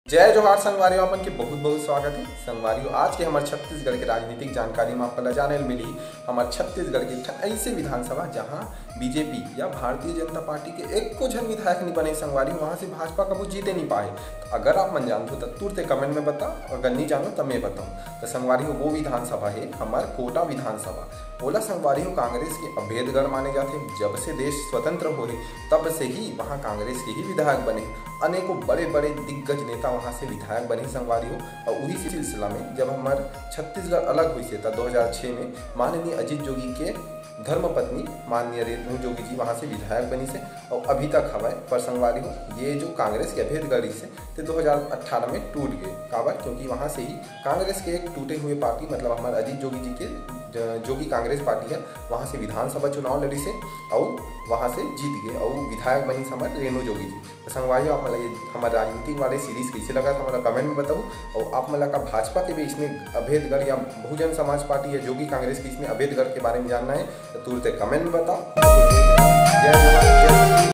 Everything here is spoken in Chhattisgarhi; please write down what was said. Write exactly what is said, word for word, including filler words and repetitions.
जय जोहार संगवारी हो, आप मन के बहुत बहुत स्वागत हे। संगवारी हो, आज के हमर छत्तीसगढ़ के राजनीतिक जानकारी में आप मन ला जाने ल मिलही हमर छत्तीसगढ़ के एक ठन ऐसे विधानसभा, जहां बीजेपी या भारतीय जनता पार्टी के एको झन विधायक नहीं बने संगवारी हो, वहां से भाजपा कभू जीते नहीं पाए। तो अगर आप मन जानथो तो तुरते comment में बताओ, अगर नहीं जानो तो मैं बताऊं। तो संगवारी हो, वो विधानसभा हे हमर कोटा विधानसभा। ओला संगवारी हो, कांग्रेस के अभेदगढ़ माने जाथे। जब से देश स्वतंत्र होए, तब से ही वहां कांग्रेस के ही विधायक बने। अनेकों बड़े बड़े दिग्गज नेता वहां से विधायक बने संगवारी हो। और उही सिलसिला में जब हमर छत्तीसगढ़ अलग हुई से, तब दो हज़ार छह में माननीय अजीत जोगी के धर्मपत्नी माननीय रेणु जोगी जी वहां से विधायक बनी से और अभी तक हवय। पर संगवारी हो, ये जो कांग्रेस के अभेदगढ़ से, ते दो हज़ार अठारह में टूट गए। काबर? क्योंकि वहां से ही कांग्रेस के एक टूटे हुए पार्टी, मतलब हमर अजीत जोगी जी के ज-, जोगी कांग्रेस पार्टी है, वहां से विधानसभा चुनाव लड़ी से और वहां से जीत गए और विधायक बनी हमर रेणु जोगी जी। तो संगवारी हो, आप मन ला ये हमर राजनीतिक वाले सीरीज कैसे लगा, हमन ला comment में बताओ। और आप मन ला का भाजपा के भी इसमें अभेदगढ़ या बहुजन समाज पार्टी या जोगी कांग्रेस के इसमें अभेदगढ़ के बारे में जानना है, तो तुरते comment में बताओ। जय जोहार, जय